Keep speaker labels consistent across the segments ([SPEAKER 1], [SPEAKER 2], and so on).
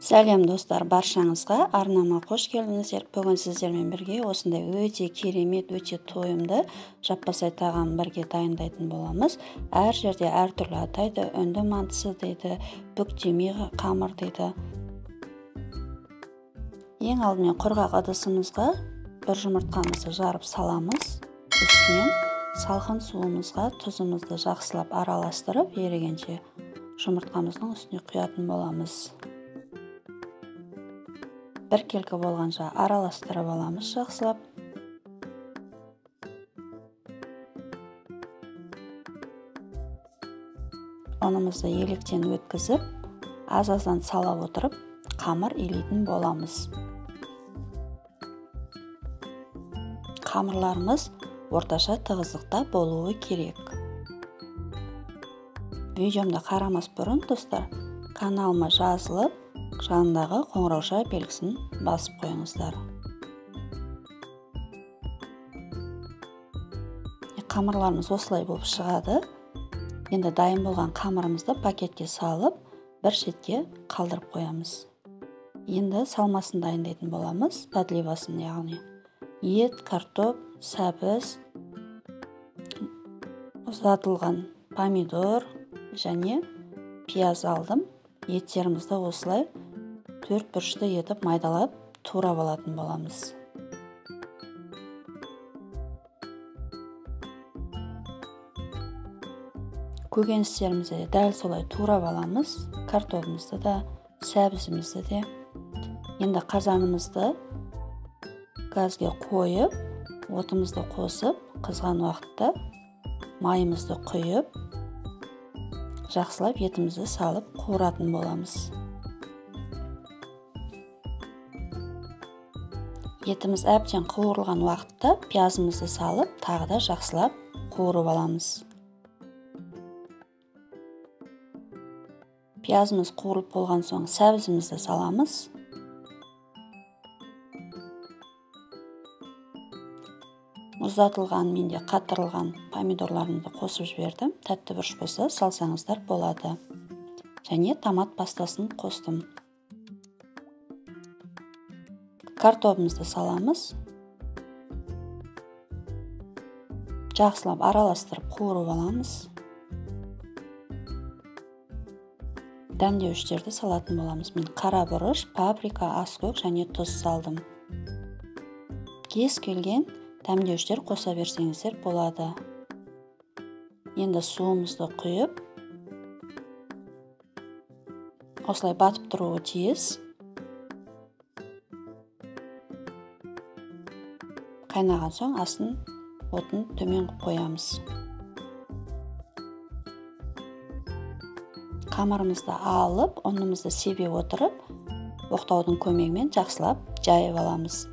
[SPEAKER 1] Сәлем достар, баршаңызға арнама қош келдіңіздер. Бүгін сіздермен бірге осындай өте керемет, өте тойымды жаппасай тағам бірге дайындайтын боламыз. Әр жерде әртүрлі атайды, үнді мантысы дейді, бүктеме қамыр дейді. Ең алдымен құрғақ ыдысымызға бір жұмыртқамызды жарып саламыз. Үстінен салқын суымызға тұзымызды жақсылап араластырып, ерігенше жұмыртқамыздың үстіне құятын боламыз. Біркелкі болғанша араластырып аламыз жақсылап. Ұнымызды електен өткізіп, аз-аздан сала отырып, қамыр илейтін боламыз. Қамырларымыз орташа тығыздықта болуы керек. Видеомды қарамас бұрын, достар, каналыма жазылып, жанындағы қоңырауша белгісін басып қойыңыздар. Қамырларымыз осылай болып шығады. Енді дайын болған қамырымызды пакетке салып, бір шетке қалдырып қоямыз. Енді салмасын дайындайтын боламыз, подливасын, яғни ет, картоп, сәбіз, ұзатылған помидор және пияз алдым. Еттерімізді осылай төрт бұрышты етіп майдалап турап алатын боламыз. Көкөністерімізді де дәл солай турап аламыз, картобымызды да, сәбізімізді де. Енді қазанымызды газге қойып, отымызды қосып, қызған уақытта майымызды құйып, жақсылап етімізді салып қуыратын боламыз. Етіміз әбден қуырылған уақытта пиязымызды салып, тағы да жақсылап қуырып аламыз. Пиязымыз қуырылып болған соң сәбізімізді саламыз. Мұздатылған, менде қатырылған помидорларымды қосып жібердім. Тәтті бұрыш болса салсаңыздар болады. Және томат пастасын қостым. Картобымызды саламыз. Жақсылап араластырып қуырып аламыз. Дәмдеуіштерді салатын боламыз. Мен қара бұрыш, паприка, аскөк және тұз салдым. Кез келген дәмдеуіштер қоса берсеңіздер болады. Енді суымызды құйып, осылай батып тұруы тиіс. Қайнаған соң астын отын төмен қоямыз. Қамырымызды алып, ұнымызды себе отырып, оқтаудың көмегімен жақсылап жайып аламыз.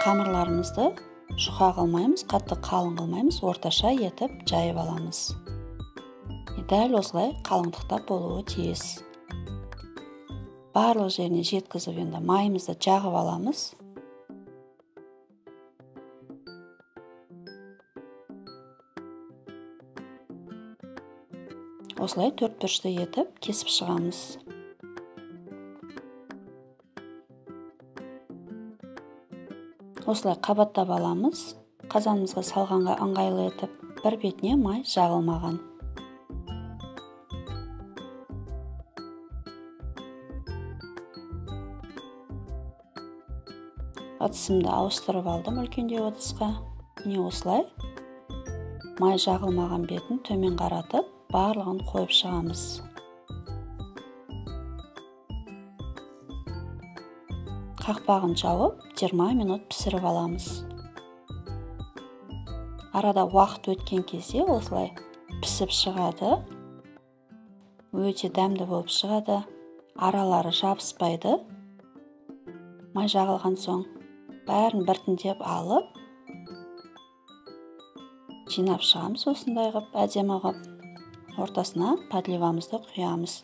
[SPEAKER 1] Қамырларымызды жұқа қылмаймыз, қатты қалың қылмаймыз, орташа етіп жайып аламыз. Дәл осылай қалыңдықта болуы тиіс. Барлық жеріне жеткізіп, енді майымызды жағып аламыз. Осылай төрт бұрышты етіп кесіп шығамыз. Осылай қабаттап аламыз. Қазанымызға салғанға ыңғайлы етіп, бір бетіне май жағылмаған. Ыдысымды ауыстырып алдым үлкендеу ыдысқа. Міне осылай май жағылмаған бетін төмен қаратып, барлығын қойып шығамыз. Қақпағын жауып, 20 минут пісіріп аламыз. Арада уақыт өткен кезде осылай пісіп шығады. Өте дәмді болып шығады. Аралары жабыспайды. Май жағылған соң бәрін біртіндеп алып, жинап шығамыз осындай қып, әдемі қып. Ортасына подливамызды құямыз.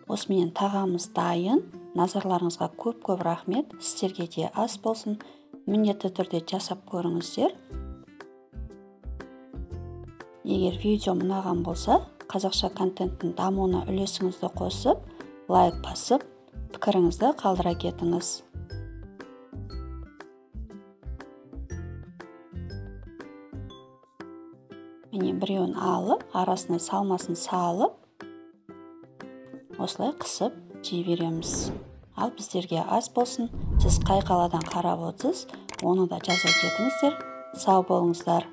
[SPEAKER 1] Осыменен тағамыз дайын. Назарларыңызға көп-көп рахмет. Сіздерге де ас болсын. Міндетті түрде жасап көріңіздер. Егер видео ұнаған болса, қазақша контенттің дамуына үлесіңізді қосып, лайк басып, пікіріңізді қалдыра кетіңіз. Міне, біреуін алып, арасына салмасын салып, осылай қысып жей береміз. Ал біздерге ас болсын. Сіз қай қаладан қарап отырсыз, оны да жаза кетіңіздер. Сау болыңыздар.